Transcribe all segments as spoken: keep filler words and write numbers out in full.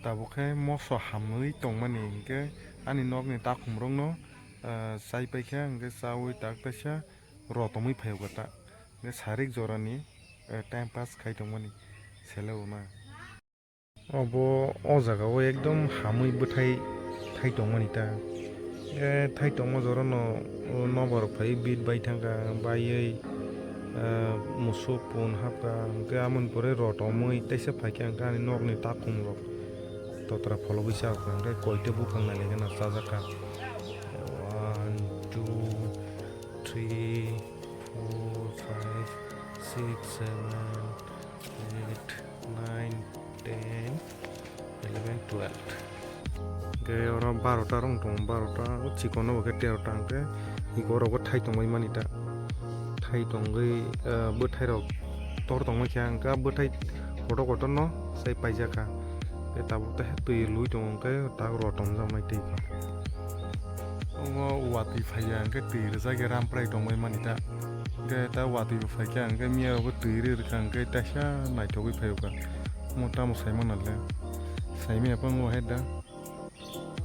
Tabuk khe moso hamwi tongmani hinkhe ani nokni takhumrokno, ah, chai paikha, hinkhe chaui tak taisa rotomwi phaio kha ta. Hinkhe sarik jorani, eh, time pass khai tongmani sele o na. Obo o jaga o ekdom hamwi bwthai thai tongmani ta. Eh, thai tongma jorano, o nobar phai bit bai thangkha, baiwi, eh, musuk pun hapkha, hinkhe amoni pore rotomwi teisa phaikha, hinkhe ani nokni takhumrok totra phologwi chakha, hinkhe koita buphang nailaikhe no chajakha. One, two, three, four, five, six, seven, eight, nine, ten, eleven, twelve. Hinkhe oro barota rok tongo, barota o chikon no bo khe terota, hinkhe iko rok bo thai tongwi mani ta. Thai tongwi, ah, bwthai rok tor tongwi khe, hinkhe bwthai kotor kotor no sai paijak kha. Hinkhe tabuk ta twi lui tongo, hinkhe tak rotom jaknai twi kha. Omo watwi phaiya, hinkhe twi rwjak ya ramprai tongbai mani ta. Hinkhe ta watwi bo phaikha, hinkhe miya rok bo twi rwi rwkha, hinkhe taisa naithogwi phaiyo kha. Omo tamo saimano le? Saimanya phano hai da.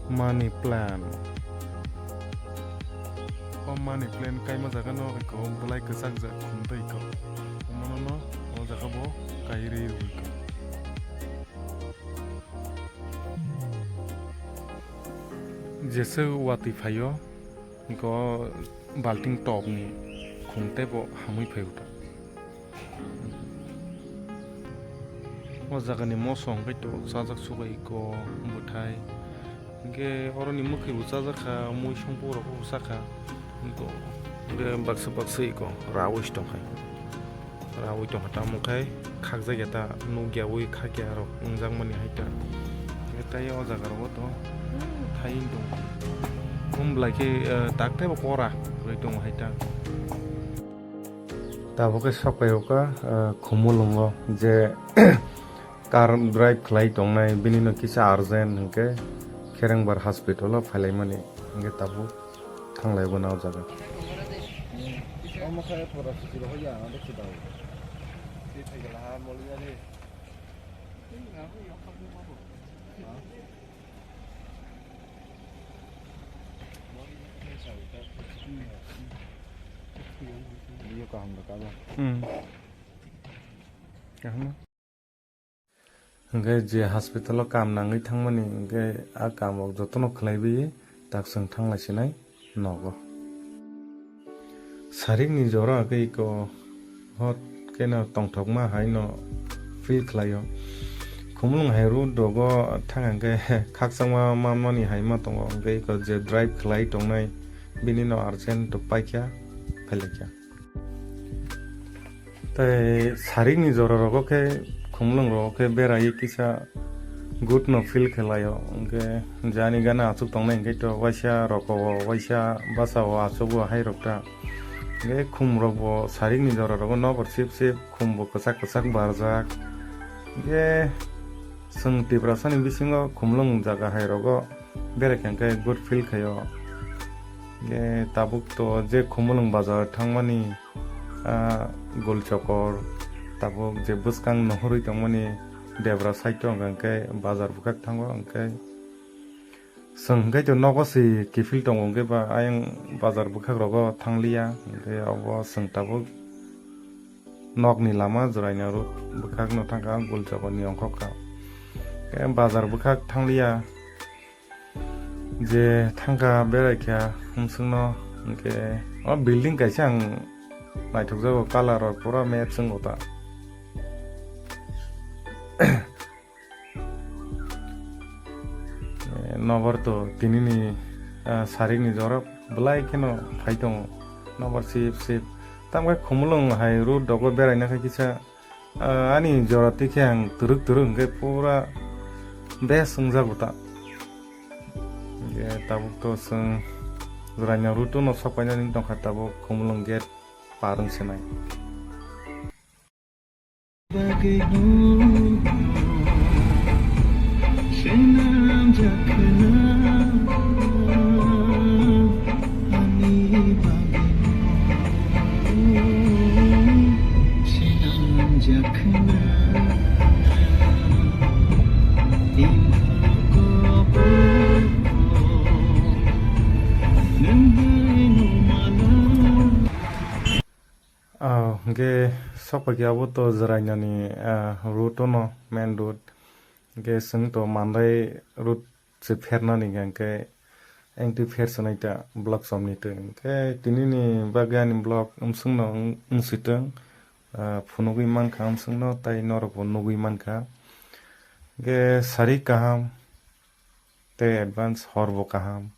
Money plant. O money plant kaima jaga no iko belai kwchak jak khum tei iko. Omo no o jaga bo kai rwi rwi iko. Jesa watwi phaio, iko balting top ni khum tei bo hamwi phaio ta. O jaga ni moso hwnkhe to chajak subai iko bwthai. Hwnkhe oroni mwkhwi bo chajak kha, mui songpo rok bo chakha. Iko hwnkhe baksa baksa iko rawi tongkha. Rawi tongkha tamo khai khakjakya ta, nukyawi khakya rok wngjakmani hai ta. Hwnkhe tai o jaga rogo to thai wng tong. Wng belai khe, eh, tak teibo kora wngwi tongo hai ta. Tabuk khe sokphai rwkha, eh, Khumulwngo je car drive khlai tongnai, bini no kisa urgent hinkhe Kherengbar hospital o phailaimani hinkhe tabuk thanglaibo na o jaga. Hmm. Kaham. Hwnkhe je hospital o kam nangwi thangmani, hwnkhe a kam rok jotono khlaiwi tak chwng thanglai sinai nogo. Sarikni jora hwnkhe iko hot kheno tongthokma hai no feel khlaio. Khumulwng hai road rogo thang hwnkhe khakchangma manmani hai ma tongo, hwnkhe iko je drive khlai tongnai bini no urgent to paikha, phailaikha. Tei sarikni jora rogo khe, Khumulwng rogo khe berai kisa good no feel khe laio. Hwnkhe jani gana achuk tongnai hwnkhe to waisa roko o, waisa basa o achuk o hai rok ta. Hwnkhe khum rok bo sarikni jora rogo nokbar sip sip, khum bo kwchak kwchak barjak. Hwnkhe chwng Tiprasa ni bisingo Khumulwng jaga hai rogo berai khe hwnkhe good feel khaio. Hwnkhe tabuk to je Khumulwng bazar thangmani, ah, gol chokor, tabuk je bwskang nohorwi tongmani debra side o hwnkhe bazar bwkhak thango, hwnkhe chwng hwnkhe to nogo se kiphil tongo, hwnkhe ba ayang bazar bwkhak rogo thangliya, hwnkhe obo chwng tabuk nokni lama jwraina road bwkhakno thangkha, gol chokorni ongkhorkha. Hwnkhe bazar bwkhak thangliya. Je thangkha berai kha himswkno, hwnkhe o building kaisa ang naithokjago, colour rok pura match wngbo ta. Eh, nobar to tinini, ah, sarikni jorok belai kheno phai tongo, nobar sip sip. Tamkhe Khumulwng hai road rogo beraina khe kisa Ah, ani jora twi khe ang twrwk twrwk hwnkhe pura best wngjago ta. Hwnkhe tabuk to chwng jwraina route no sok painani wng tongkha, tabuk Khumulwng gate par wng sinai. Hwnkhe sokphaikhe abo to Jwrainani, ah, route ono, main road. Hwnkhe chwng to Mandai route se phernani hwnkhe engtwi pher sanai ta vlog somni twi. Hwnkhe tinini bagwi ani vlog wngsungno wng-, wngsitwng, ah, phunugwi mankha wngsungno tei norokbo nugwi mankha. Hwnkhe sari kaham tei advance horbo kaham.